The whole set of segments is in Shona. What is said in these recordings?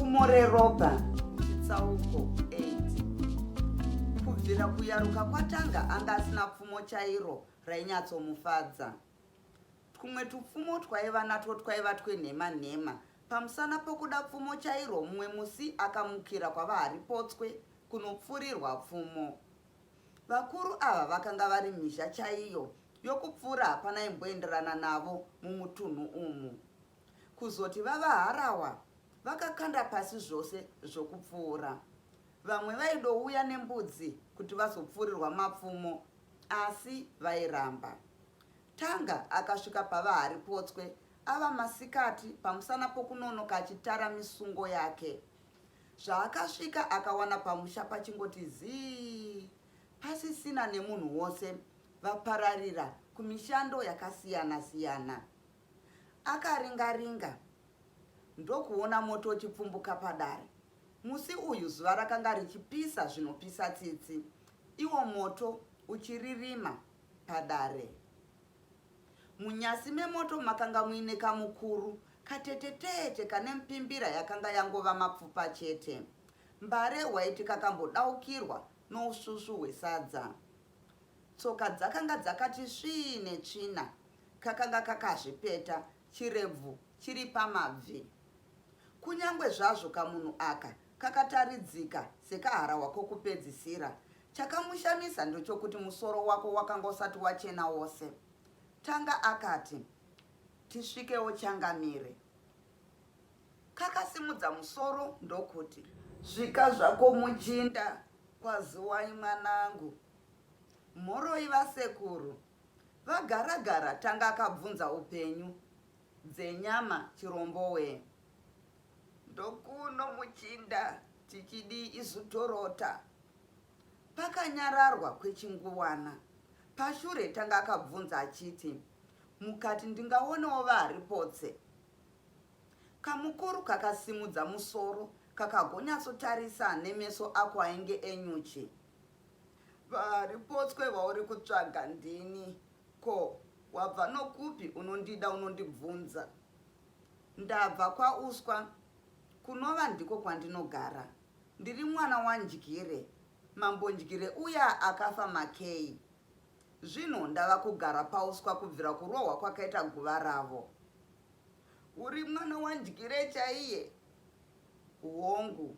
Pfumo reropa chitsauko 8. Kubvira kuyaruka kwaTanga anga asina pfumo chairo rainyatsomufadza. Twumwe tupfumo twaiva natwo twaiva twenhema nhema. Pamusana pokuda pfumo chairo mumwe musi akamukira kwaVaHaripotswe kunopfurirwa pfumo. Vakuru ava vakanga vari mhizha chaiyo yokupfura hapana aimboenderana navo mumutunhu umu. Kuzoti vava harahwa vakakanda pasi zvose zvokupfuura. Vamwe vaidouya nembudzi kuti vazopfurirwa mapfumo asi vairamba. Tanga akasvika paVaHaripotswe ava masikati pamusana pokunonoka achitara misungo yake. Zvaakasvika akawana pamusha pachingoti zii pasisina nemunhu wose vapararira kumishando yakasiyana siyana. Akaringa-ringa ndokuona moto uchipfumbuka padare. Musi uyu zuva rakanga richipisa zvinopisa tsitsi, iwo moto uchiririma padare. Munyasi memoto makanga muine kamukuru katetetete kane mpimbira yakanga yangova mapfupa chete. Mbare waiti kakambodaukirwa nousvusvu hwesadza. Tsoka dzakanga dzakati svii netsvina, kakanga kakazvipeta chirebvu chiri pamabvi. Kunyangwe zvazvo kamunhu aka kakataridzika sekaharahwa kokupedzisira, chakamushamisa ndochokuti musoro wako wakanga usati wachena wose. Tanga akati, Tisvikewo changamire. Kakasimudza musoro ndokuti, Svika zvako muchinda, kwaziwai mwanangu. Mhoroi vasekuru. Vagara-gara Tanga akabvunza upenyu dzenyama chirombo wee. Ndokuno muchinda tichidii isu torota. Pakanyararwa kwechinguwana. Pashure Tanga akabvunza achiti, Mukati ndingaonewo vaHaripotse? Kamukuru kakasimudza musoro kakagonyatsotarisa nemeso ako ainge enyuchi. VaHaripotswe vauri kutsvaga ndini. Ko, wabva nokupi unondida unondibvunza? Ndabva kwaUswa, kunova ndiko kwandinogara. Ndiri mwana waNdyire, Mambo Ndyire uya akafa makei. Zvino ndava kugara paUswa kubvira kurohwa kwakaita guva ravo. Uri mwana waNdyire chaiye? Hongu.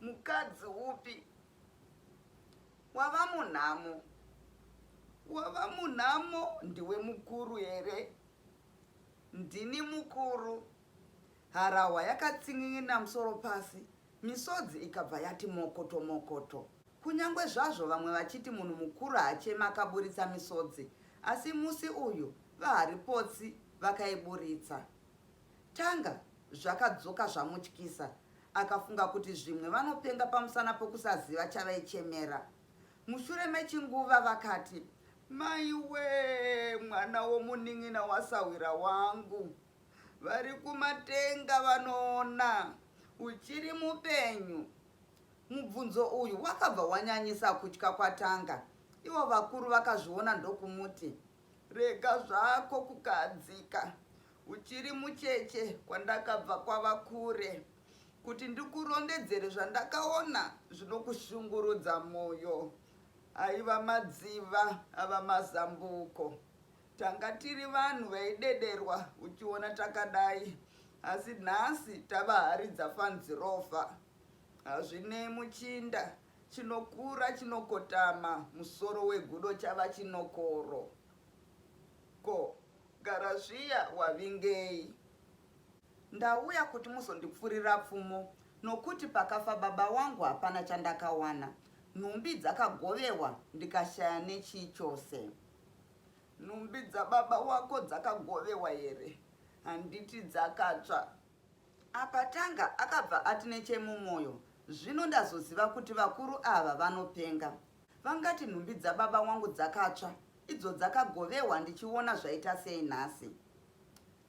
Mukadzi upi? Wava munhamo. Wava munhamo ndiwe mukuru here? Ndini mukuru. Harahwa yakatsin'ina musoro pasi, misodzi ikabva yati mokoto mokoto. Kunyangwe zvazvo vamwe vachiti munhu mukuru haacheme akaburitsa misodzi, asi musi uyu VaHaripotsi vakaiburitsa. Tanga zvakadzoka zvamutyisa, akafunga kuti zvimwe vanopenga pamusana pokusaziva chavaichemera. Mushure mechinguva vakati, Maiwee, mwana womunin'ina wasahwira wangu. Vari kumatenga vanoona uchiri mupenyu. Mubvunzo uyu wakabva wanyanyisa kutya kwaTanga. Ivo vakuru vakazviona ndokumuti, Rega zvako kukahadzika. Uchiri mucheche kwandakabva kwava kure. Kuti ndikurondedzere zvandakaona zvinokushungurudza moyo. Aiva madziva ava mazambuko. Tanga tiri vanhu vaidederwa uchiona takadai asi nhasi tava hari dzafanzirofa. Hazvinei muchinda, chinokura chinokotama musoro wegudo chava chinokoro. Ko, gara zviya wavingei? Ndauya kuti muzondipfurira pfumo nokuti pakafa baba wangu hapana chandakawana. Nhumbi dzakagovewa ndikashaya nechii chose. Nhumbi dzababa wako dzakagovewa here? Handiti dzakatsva? Apa Tanga akabva ati nechemumoyo, Zvino ndazoziva kuti vakuru ava vanopenga. Vangati nhumbi dzababa wangu dzakatsva idzo dzakagovewa ndichiona zvaita sei nhasi.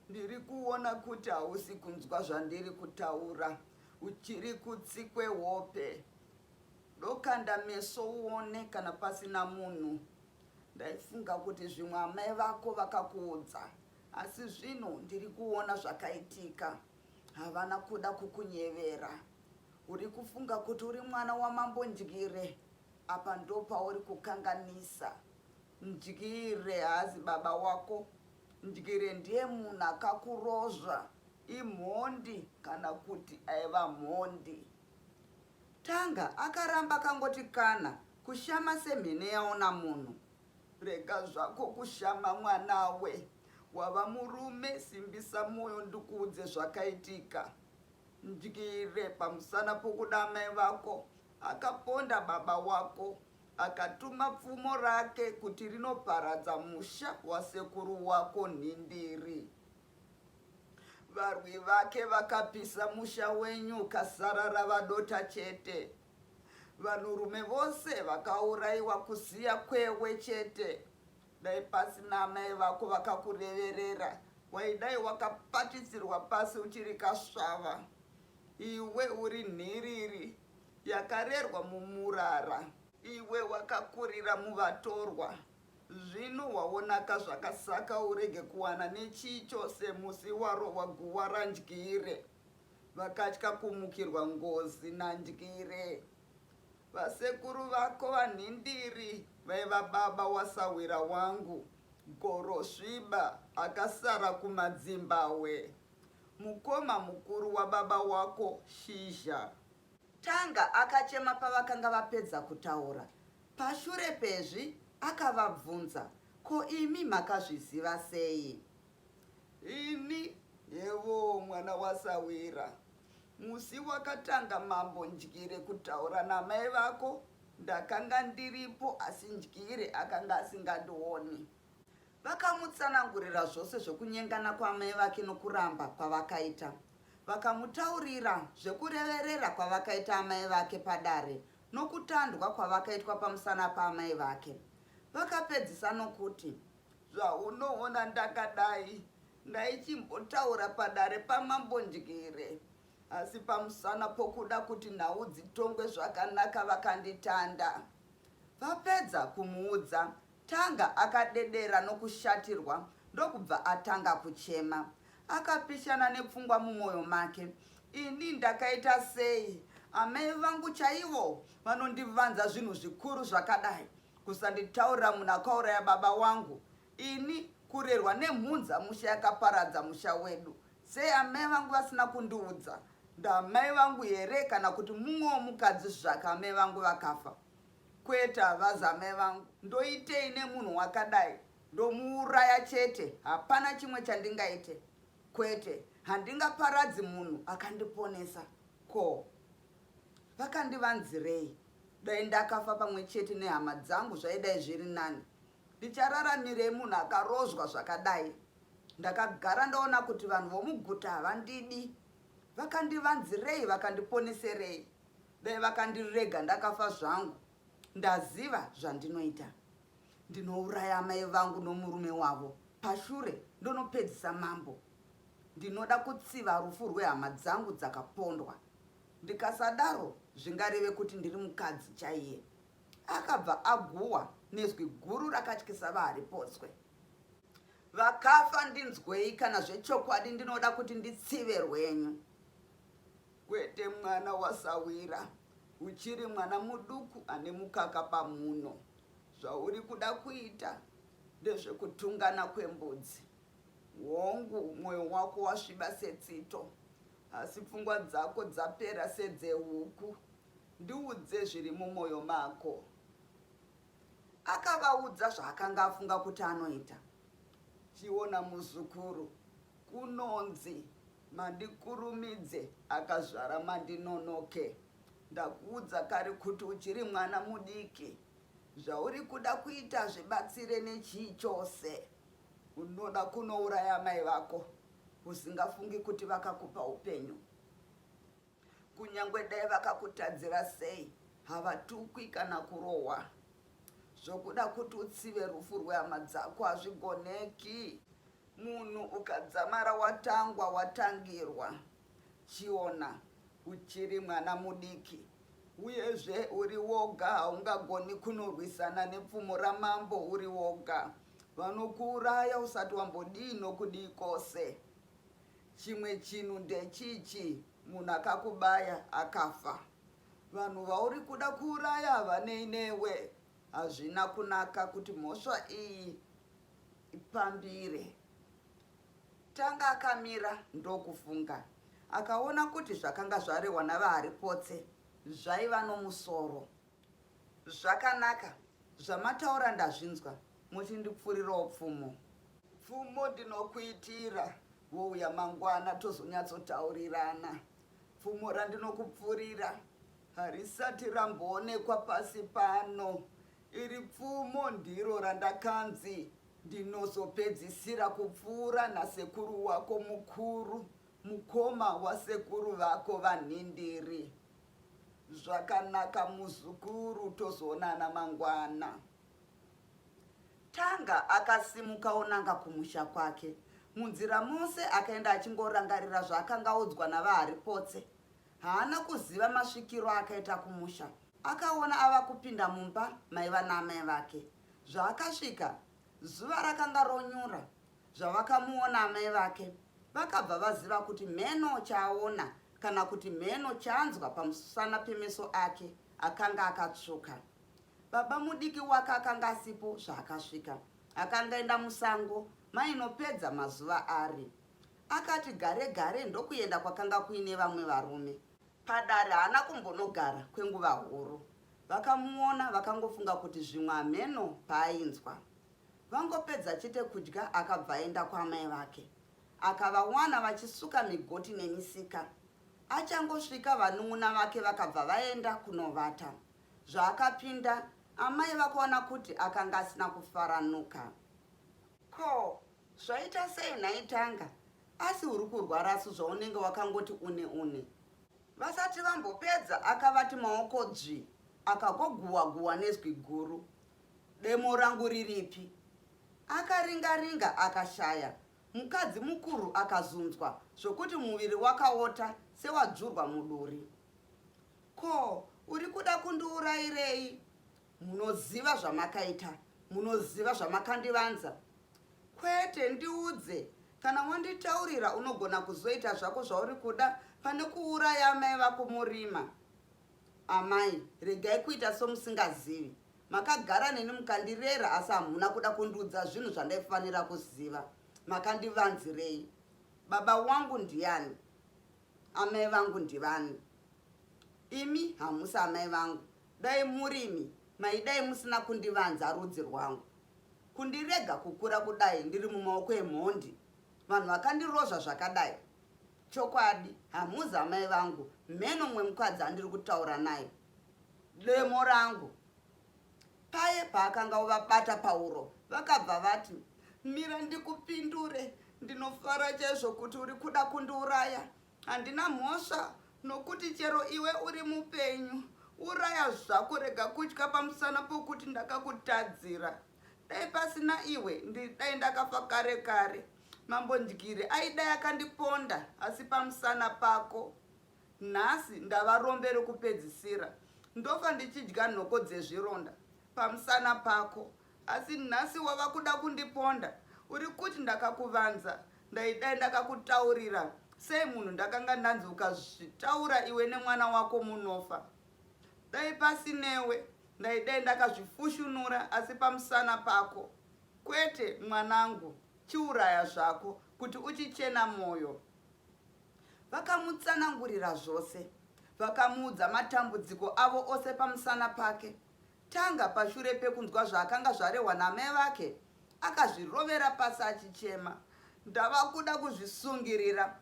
Ndiri kuona kuti hausi kunzwa zvandiri kutaura. Uchiri kutsi kwehope. Dokanda meso uone kana pasina munhu. Ndaifunga kuti zvimwe amai vako vakakuudza, asi zvino ndiri kuona zvakaitika. Havana kuda kukunyevera. Uri kufunga kuti uri mwana wamambo Ndyire, apa ndopauri kukanganisa. Ndyire haazi baba wako. Ndyire ndiye munhu akakurozva, imhondi kana kuti aiva mhondi. Tanga akaramba akangoti kana kushama semhene yaona munhu. Rega zvako kushama mwanawe. Wava murume simbisa moyo ndikuudze zvakaitika. Ndyire pamusana pokuda amai vako akaponda baba wako akatuma pfumo rake kuti rinoparadza musha wasekuru wako Nhindiri. Varwi vake vakapisa musha wenyu ukasara rava dota chete. Vanhurume vose vakaurayiwa kusiya kwewe chete. Dai pasina amai vako vakakureverera, waidai wakapatisirwa pasi uchiri kasvava. Iwe uri nhiriri yakarerwa mumurara. Iwe wakakurira muvatorwa. Zvino waonaka zvakasaka urege kuwana nechii chose musi warohwa guwa raNdyire. Vakatya kumukirwa ngozi naNdyire. Vasekuru vako vaNhindiri vaiva baba wasahwira wangu Gorosviba akasara kuMadzimbahwe. Mukoma mukuru wababa wako Shizha. Tanga akachema pavakanga vapedza kutaura. Pashure pezvi akavabvunza, Ko imi makazviziva sei? Ini, Yevoo mwana wasahwira. Musi wakatanga Mambo Ndyire kutaura namai vako ndakanga ndiripo asi Ndyire akanga asingandioni. Vakamutsanangurira zvose zvekunyengana kwaamai vake nokuramba kwavakaita. Vakamutaurira zvekureverera kwavakaita amai vake padare nokutandwa kwavakaitwa pamusana paamai vake. Vakapedzisa nokuti, Zvaunoona ndakadai, ndaichimbotaura padare paMambo Ndyire, asi pamusana pokuda kuti nhau dzitongwe zvakanaka vakanditanda. Vapedza kumuudza, Tanga akadedera nokushatirwa ndokubva atanga kuchema. Akapishana nepfungwa mumwoyo make. Ini ndakaita sei? Amai vangu chaivo vanondivanza zvinhu zvikuru zvakadai. Kusanditaurira munhu akauraya baba wangu. Ini kurerwa nemhunza musha yakaparadza musha wedu. Sei amai vangu vasina kundiudza? Ndamai vangu here kana kuti mumwewo mukadzi zvake amai vangu vakafa? Kwete havazi amai vangu. Ndoitei nemunhu wakadai? Ndomuuraya chete, hapana chimwe chandingaite. Kwete, handingaparadzi munhu akandiponesa. Ko, vakandivanzirei? Dai ndakafa pamwe chete nehama dzangu zvaidai zviri nani. Ndichararamirei munhu akarozvwa zvakadai? Ndakagara ndaona kuti vanhu vomuguta havandidi. Vakandivanzirei vakandiponeserei? Dai vakandirega ndakafa zvangu. Ndaziva zvandinoita. Ndinouraya amai vangu nomurume wavo, pashure ndonopedzisa mambo. Ndinoda kutsiva rufu rwehama dzangu dzakapondwa. Ndikasadaro zvingareve kuti ndiri mukadzi chaiye. Akabva aguwa nezwi guru rakatyisa vaHaripotswe. Vakafa ndinzwei kana zvechokwadi ndinoda kuti nditsive rwenyu. Kwete mwana wasahwira, uchiri mwana muduku ane mukaka pamhuno. Zvauri kuda kuita ndezvekutungana kwembudzi. Hongu, mwoyo wako wasviba setsito, asi pfungwa dzako dzapera sedzehuku. Ndiudze zviri mumwoyo mako. Akavaudza zvaakanga afunga kuti anoita. Chiona muzukuru, kunonzi Mandikurumidze akazvara Mandinonoke. Ndakuudza kare kuti uchiri mwana mudiki. Zvauri kuda kuita zvibatsire nechii chose. Unoda kunouraya amai vako usingafungi kuti vakakupa upenyu. Kunyangwe dai vakakutadzira sei, havatukwi kana kurohwa. Zvokuda kuti utsive rufu rwehama dzako hazvigoneki. Munhu ukadzamara watangwa watangirwa. Chiona, uchiri mwana mudiki uyezve uri woga haungagoni kunorwisana nepfumo ramambo uri woga. Vanokuuraya usati wambodii nokudii kose. Chimwe chinhu ndechichi, munhu akakubaya akafa. Vanhu vauri kuda kuuraya havanei newe. Hazvina kunaka kuti mhosva iyi ipambire. Tanga akamira ndokufunga. Akaona kuti zvakanga zvarehwa naVaHaripotse zvaiva nomusoro. Zvakanaka, zvamataura ndazvinzwa, muchindipfurirawo pfumo. Pfumo ndinokuitira, wouya mangwana tozonyatsotaurirana. Pfumo randinokupfurira harisati ramboonekwa pasi pano. Iri pfumo ndiro randakanzi ndinozopedzisira kupfuura nasekuru wako mukuru, mukoma wasekuru vako vaNhindiri. Zvakanaka muzukuru tozoonana mangwana. Tanga akasimuka onanga kumusha kwake. Munzira mose akaenda achingorangarira zvaakanga audzwa naVaHaripotse. Haana kuziva masvikiro aakaita kumusha. Akaona ava kupinda mumba maiva naamai vake. Zvaakasvika, zuva rakanga ronyura. Zvavakamuona amai vake, vakabva vaziva kuti mheno chaaona kana kuti mheno chaanzwa pamusana pemeso ake akanga akatsvuka. Baba mudiki wake akanga asipo zvaakasvika. Akanga enda musango mainopedza mazuva ari. Akati gare gare ndokuenda kwakanga kuine vamwe varume. Padare haana kumbonogara kwenguva huru. Vakamuona vakangofunga kuti zvimwe hameno paainzwa. Vangopedza chete kudya akabva aenda kwaamai vake. Akavawana vachisuka migoti nemisika. Achangosvika vanun'una vake vakabva vaenda kunovata. Zvaakapinda, amai vakaona kuti akanga asina kufaranuka. Ko, zvaita sei nhai Tanga? Asi uri kurwarasu zvaunenge wakangoti une une? Vasati vambopedza akavati maoko dzvi akagoguwa-guwa nezwi guru. Demo rangu riripi? Akaringa-ringa akashaya. Mukadzi mukuru akazunzwa zvokuti muviri wakaota sewadzvurwa muduri. Ko, uri kuda kundiurayirei? Munoziva zvamakaita, munoziva zvamakandivanza. Kwete, ndiudze. Kana wanditaurira unogona kuzoita zvako zvauri kuda pane kuuraya amai vako murima. Amai, regai kuita somusingazivi. Makagara neni mukandirera asi hamuna kuda kundiudza zvinhu zvandaifanira kuziva. Makandivanzirei? Baba wangu ndiani? Amai vangu ndivani? Imi hamusi amai vangu. Dai murimi maidai musina kundivanza rudzi rwangu. Kundirega kukura kudai ndiri mumaoko emhondi. Vanhu vakandirozva zvakadai. Chokwadi hamuzi amai vangu mheno mumwe mukadzi andiri kutaura naye. Demo rangu. Paye paakanga ovabata pauro vakabva vati, Mira ndikupindure, ndinofara chaizvo kuti uri kuda kundiuraya. Handina mhosva nokuti chero iwe uri mupenyu. Uraya zvako rega kutya pamusana pokuti ndakakutadzira. Dai pasina iwe ndidai ndakafa kare kare. Mambo Ndyire aidai akandiponda asi pamusana pako. Nhasi ndava rombe rekupedzisira. Ndofa ndichidya nhoko dzezvironda pamusana pako. Asi nhasi wava kuda kundiponda. Uri kuti ndakakuvanza. Ndaidai ndakakutaurira. Sei munhu ndakanga ndanzi ukazvitaura iwe nemwana wako munofa. Dai pasinewe ndaidai ndakazvifushunura asi pamusana pako. Kwete mwanangu, chiuraya zvako kuti uchichena moyo. Vakamutsanangurira zvose. Vakamuudza matambudziko avo ose pamusana pake. Tanga pashure pekunzwa zvaakanga zvarehwa naamai vake, akazvirovera pasi achichema. Ndava kuda kuzvisungirira.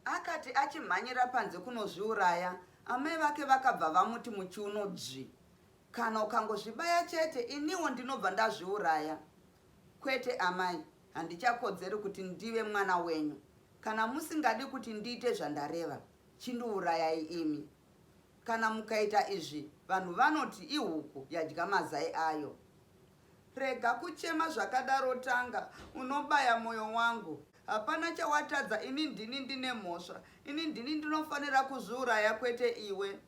Akati achimhanyira panze kunozviuraya, amai vake vakabva vamuti muchiuno dzvi. Kana ukangozvibaya chete, iniwo ndinobva ndazviuraya. Kwete amai, handichakodzeri kuti ndive mwana wenyu. Kana musingadi kuti ndiite zvandareva, chindiurayai imi. Kana mukaita izvi, vanhu vanoti ihuku yadya mazai ayo. Rega kuchema zvakadaro Tanga, unobaya moyo wangu. Hapana chawatadza ini ndini ndine mhosva. Ini ndini ndinofanira kuzviuraya kwete iwe.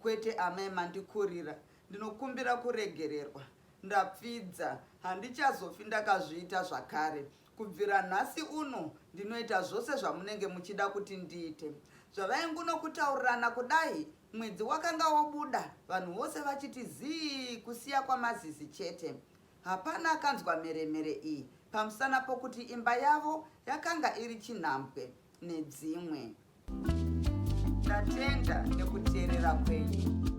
Kwete amai mandikurira, ndinokumbira kuregererwa. Ndapfidza, handichazofi ndakazviita zvakare. Kubvira nhasi uno ndinoita zvose zvamunenge muchida kuti ndiite. Zvavaingunokutaurirana kudai, mwedzi wakanga wobuda, vanhu vose vachiti zii kusiya kwaMazizi chete. Hapana akanzwa mheremhere iyi pamusana pokuti imba yavo yakanga iri chinhambwe nedzimwe. Ndatenda nekuteerera kwenyu.